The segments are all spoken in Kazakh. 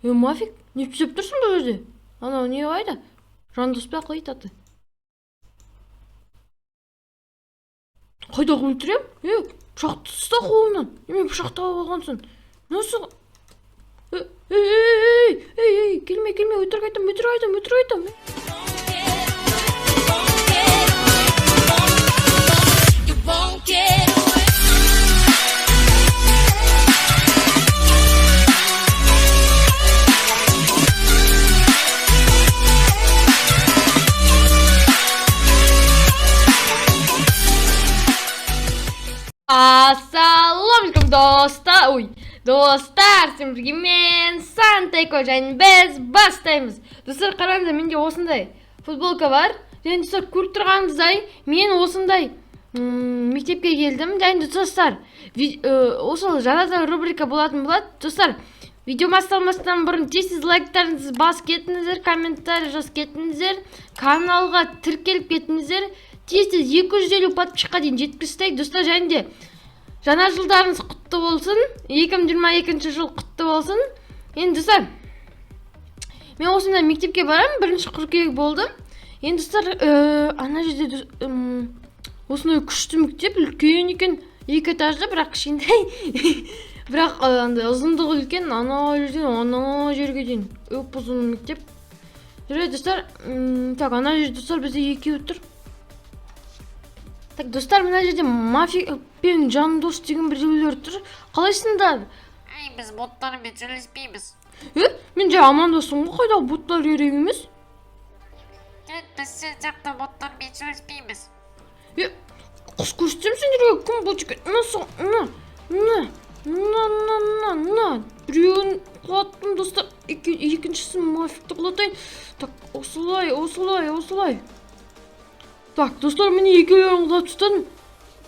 Е, Мафик, не істеп тұрсың бұл жерде? Анау не қайда? Жандос па, қалай аты? Қайдағы өлтірем? Е, пышақты ұста қолынан. Немен пышақ тауып алғансың? Nasıl? Ей, ей, ей, ей, ей, келме, келме, өтірік айтам, өтірік айтам, өтірік айтам. You won't get away. Ассалаумағалейкум, достар. Ой, достар, сіздермен бірге мен, Сантайко, және біз бастаймыз. Достар, қараңыздар, менде осындай футболка бар. Және, достар, көріп тұрғаныңыздай, мен осындай мектепке келдім. Және, достар, осы жаңадан рубрика болатын болады. Достар, видео басталмастан бұрын тез тез лайктарыңызды басып кетіңіздер, комментарий жазып кетіңіздер, каналға тіркеліп кетіңіздер. Тез тез 250 подписчикқа дейін жеткізсек, достар, және де жаңа жылдарыңыз құтты болсын, 2022 жыл құтты болсын. Енді, достар, мен осындай мектепке барамын, 1 қыркүйек болды. Енді, достар, ана жерде осындай күшті мектеп, үлкен екен, екі этажды, бірақ кішкентай, бірақ андай ұзындығы үлкен, ана жерден ана жерге дейін ұп ұзын мектеп. Жарайды, достар, так, ана жерде, достар, бізде екеуі тұр. Так, достар, мына жерде Мафик пен Жандос деген біреулер тұр. Қалайсыңдар? Ай, біз боттармен сөйлеспейміз. Е, мен жай амандастым ғой, қайдағы боттар керек емес. Кет, біз сен сияқты боттармен сөйлеспейміз. Е, құс көрсетемін сендерге, кім бұл жігіт? На, на, на, на, на, на, на. Біреуін құлаттым, достар. Екіншісін, Мафикті құлатайын. Так, осылай, осылай, осылай. Так, достар, міне, екеулерін құлатып тастадым.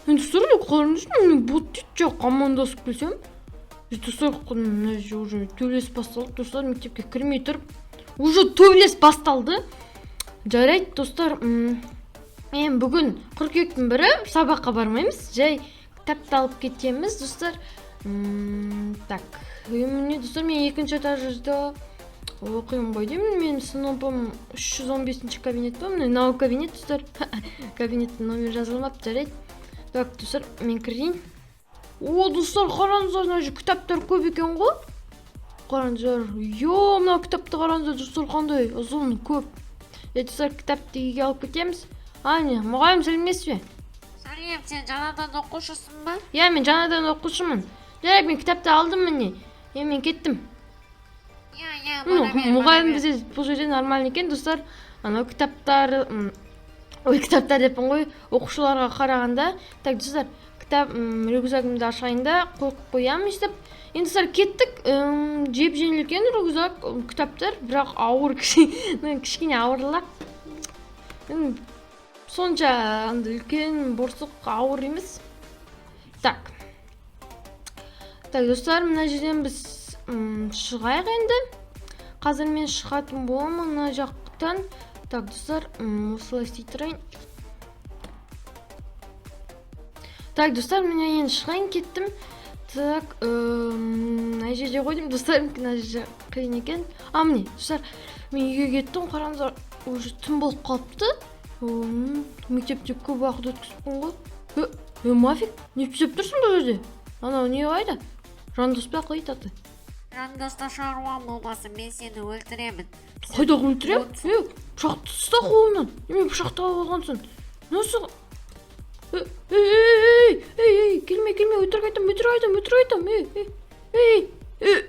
Енді, достар, қараңызшы, міне, бот дейді, жоқ, амандасып келсем. Е, достар, мына жерде уже төбелес басталды, достар, мектепке кірмей тұрып. Уже төбелес басталды. Жарайды, достар, енді бүгін 1 қыркүйектің, сабаққа бармаймыз, жай кітапты алып кетеміз, достар. Так, міне, достар, мен екінші этажда оқимын ғой деймін. Менің сыныбым 315 кабинет па, міне, мынау кабинет, достар. Кабинеттің номері жазылмапты, жарайды. Так, достар, мен кірейін. О, достар, қараңыздар, мына жерде кітаптар көп екен ғой. Қараңыздар, ё, мына кітапты қараңыздар, достар, қандай ұзын, көп. Е, достар, кітапты үйге алып кетеміз. А, не, мұғалім, сәлеметсіз бе? Сәлем, сен жаңадан оқушысың ба? Иә, мен жаңадан оқушымын. Жарайды, мен кітапты алдым, міне. Е, мен кеттім. Иә, Ну, бара бер, бара мұғалім бер. бізде бұл жерде нормально екен, достар. Анау кітаптар, ой, кітаптар деппін ғой, оқушыларға қарағанда. Так, достар, кітап, рюкзагымды ашайын да, қойып қоямын өйстіп. Енді, достар, кеттік. Жеп жеңіл екен рюкзак, кітаптар, бірақ ауыр, ну, кішкене ауырлақ. Сонша андай үлкен борсық ауыр емес. Так. Так, достар, мына жерден біз шығайық енді. Қазір мен шығатын боламын мына жақтан. Так, достар, осылай істей тұрайын. Так, достар, міне, енді шығайын кеттім. Так, мына жерде қойдым, достар, мына жерде қиын екен. А, міне, достар, мен үйге кеттім, қараңыздар, уже түн болып қалыпты. Мектепте көп уақыт өткізіппін ғой. Е, е, Мафик, не істеп тұрсың бұл жерде? Анау не қайда? Жандос па, қалай аты? Жандоста шаруам болмасын, мен сені өлтіремін. Сен Қайдағы өлтірем? ботсың. Е, пышақты ұста қолынан. Немен пышақ тауып алғансың? Nasıl? Ей, ей, ей, ей, ей, келме, келме, өтірік айтам, өтірік айтам, өтірік айтам, ей, ей, ей, ей.